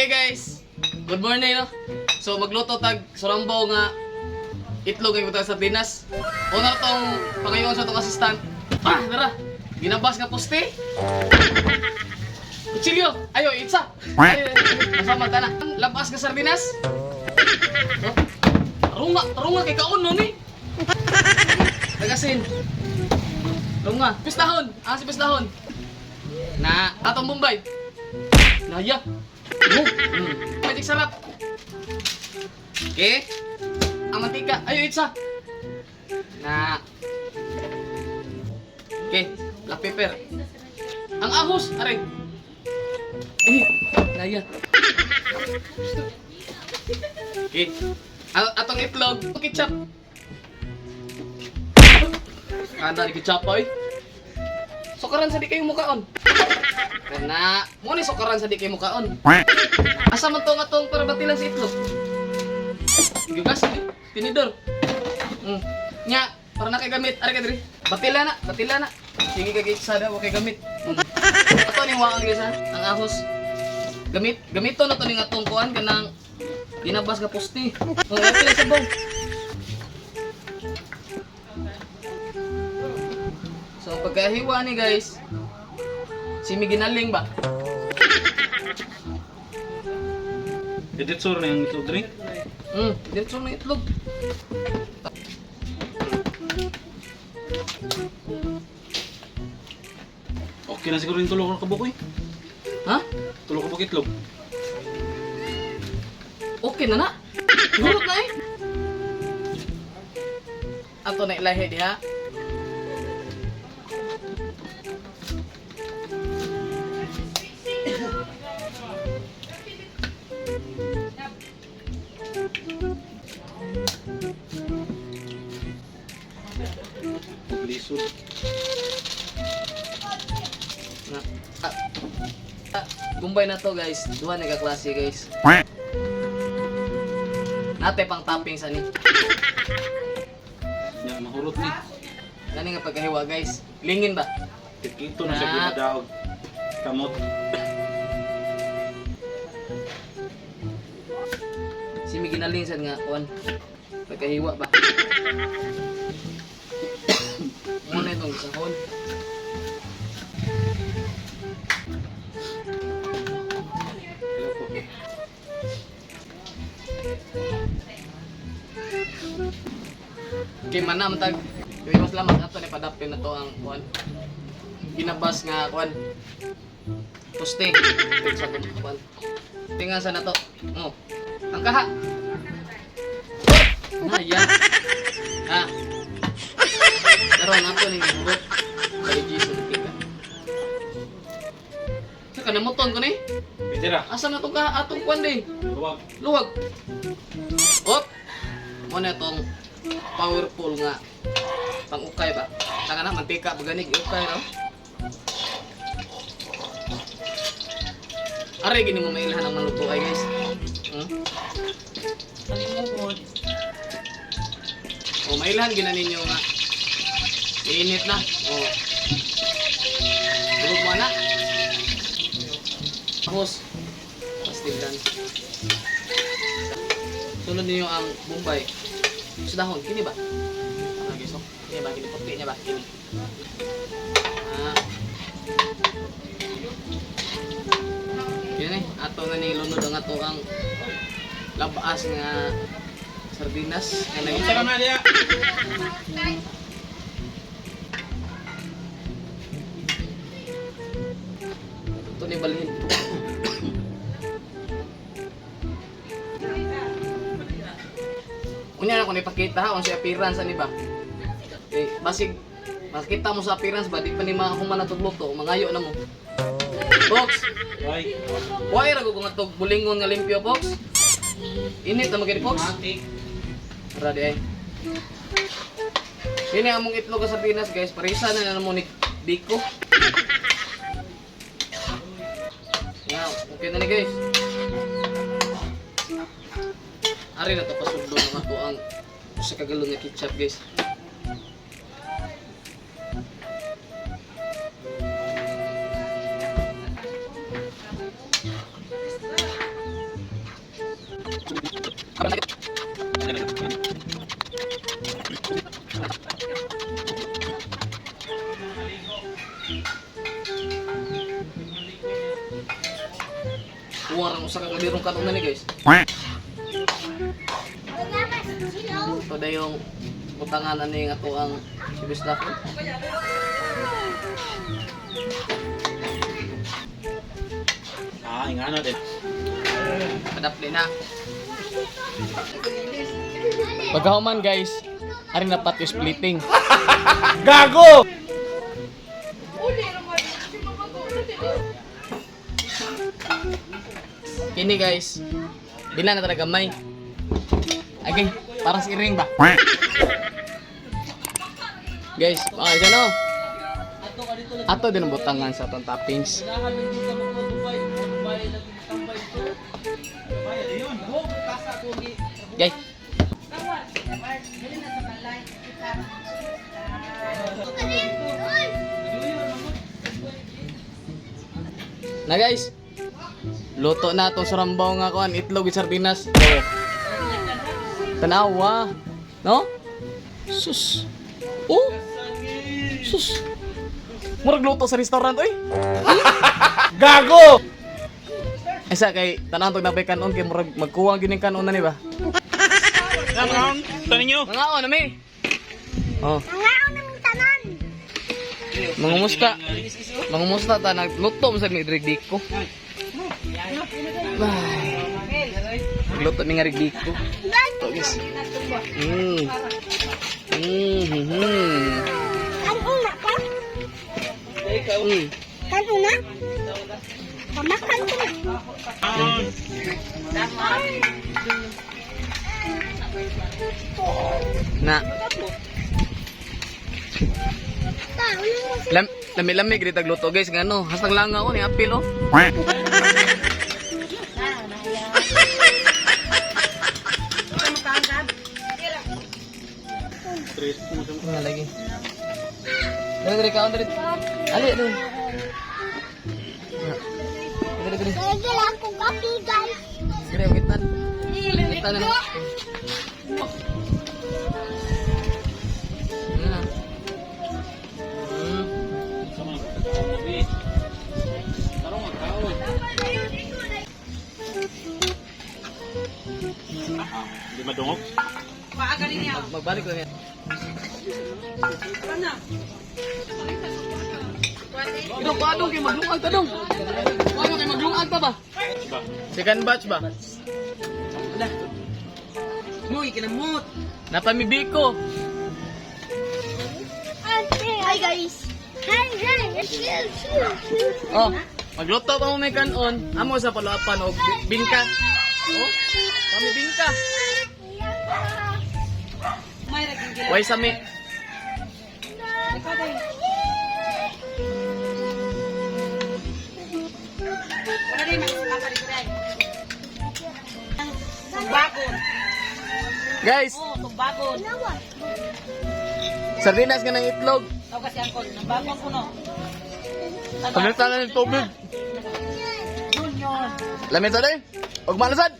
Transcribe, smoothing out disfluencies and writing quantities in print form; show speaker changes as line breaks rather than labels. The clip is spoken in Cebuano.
Okay guys, good morning, no? So magluto tag surambaw nga itlog ng butang sardinas. Una na tong pangayon sa tong assistant. Ah, tara. Ginabas nga poste. Kutsilyo. Ayo, itsa. Ayo, ayo, ayo. Masama ta na. Labas nga sardinas. Oh. Tarunga, tarunga kay kaon no ni. Tagasin. Tarunga. Pistahon. Ah, si pistahon. Na, atong Bombay. Naya. Oh. Magic sarap. Okay. Ang mantika. Ayo, itsa. Na. Okay. Black pepper. Ang ahos. Aray. Eh, naya. Okay. Ang atong itlog. Ketchup. Anda ni ketchup oy. Sukaran sa di kayo mukaon. Kana, mo ni sukaran sa di kayo mukaon. Asa man to nga tong para batilan sa itlog? Gigas ni tinidor. Nya, para na kay gamit, ari ka diri. Batila na, batila na. Sige ka gitsa da, wa kay gamit. Ato ni waang guys ha, ang ahos. Gamit, gamito na to ni nga tong kuan kanang ginabas nga poste. Oh, okay lang sabaw. So pagkahiwa ni guys, si ginaling ba?
Editsor na yung itlog dre.
Diretso na itlog.
Okay na siguro yung tulo ka kabuk eh.
Ha?
Tulo ka kabuk itlog.
Okay na na. Hurot na eh. Ato na ilahi diha.
Lisod.
Na. Ah, ah, Bombay na to guys. Duha na ka klase guys. Nate pang topping sa ni.
Nya mahurot ni.
Nani nga pagkahiwa guys. Lingin ba?
Ito na siya
Na.
ginadaog. Kamot.
Si mi ginaling sad nga kuan. Pagkahiwa ba? Muna itong sahon.
Hello po.
Okay, man na matag. Yung mas lamang ato ni padapin na to ang kuan. Ginabas nga kuan. Poste. Sa kuan. Tingan sa na to. Oh. Ang kaha. Na ya. Ha. Karon ato ni gihurot. Kay Jesus tika. Sa kanamuton ko ni.
Pwede ra.
Asa na tong kaha atong kuan di?
Luwag.
Luwag. Op. Mo na itong powerful nga pangukay ba. Saka na mantika ba ganig ukay no. Aray gini mo mailhan ang maluto ay guys.
Kalimugod.
O mailhan gina ninyo nga. Init na. O. Tulog mo na. Tapos pastildan. Sunod ninyo ang Bombay. Sa dahon, kini ba? Ano guys, oh? Kini ba? Kini puti niya ba? Kini. Ah. Kini, ato na ni lunod ang ato ang labaas nga sardinas nga
Unsa ka na diya?
Ito ni balhin. Unya na ko ipakita ha, kung si appearance ani ba. Eh, basig makita mo sa appearance ba di pa ni makakuman na tugluto, mangayo na mo. Box,
Ay.
why ra ko nga tug bulingon nga limpyo box? Init na magid box.
Matik.
Tara di ay. Ini among itlog sa Pinas guys, parisa na na mo ni Biko. Now, okay na ni guys. Ari na to pasudlo ng ato ang sa kagalon nga ketchup guys. Kuwang rang usa ka kalirong kanon na ni, guys. Ito na yung utangan na ni ato ang si staff.
Ah, ingano din.
Padapli na. Pagkahuman, guys, ari na pat yung splitting.
Gago!
Kini, guys, bila na talaga may. Okay, para si ring ba? Guys, okay dyan oh. Ato din ang butangan sa atong toppings. Guys, na guys. Luto na itong surambaw nga kuan, itlog ug sardinas. Oh. Tanawa. No? Sus. Oh. Sus. Murag luto sa restaurant oy.
Gago!
Asa kay tanan tog nabay kanon kay murag magkuwang gyud ning kanon na ni ba?
Ito ninyo.
Mga on mi. Oh,
Nangaon naming tanan.
mangumusta. Mangumusta ta nagluto mo sa mi rigdiko. Ay. Nagluto mi nga rigdiko. Ito, guys.
Kanuna ka? Kanuna? Pamakan ko na.
Na.
Ta, ulang mo.
Lam lami-lami gid tagluto, guys, ngano. Hastang lang ako ni apil oh. Nga lagi. Dali dali kaon dali. Ali dali. Dali dali.
Lagi lang kong kape, guys.
Dali gitan. Gitan na. Na.
Hindi madungog.
Magbalik lang yan. Ito, paano kay maglungag ta dong? Paano kay maglungag ta ba?
Ba?
Second batch ba?
Uy, kinamot.
Napamibiko.
Hi, guys. Hi, hi. Chill, chill, chill.
Oh, magluto pa mo may kanon. Amo sa paluapan og bingka. Oh, pami bingka.
May naging
Way sami.
Wala din, mas dito dai. Tumbagon.
Guys,
Oo, tumbagon.
sardinas nga ng itlog.
Tawag kasi angkol, nambagon ko no.
Pagluto na ng tubig.
Junior.
Lamit sa day. Og malasad.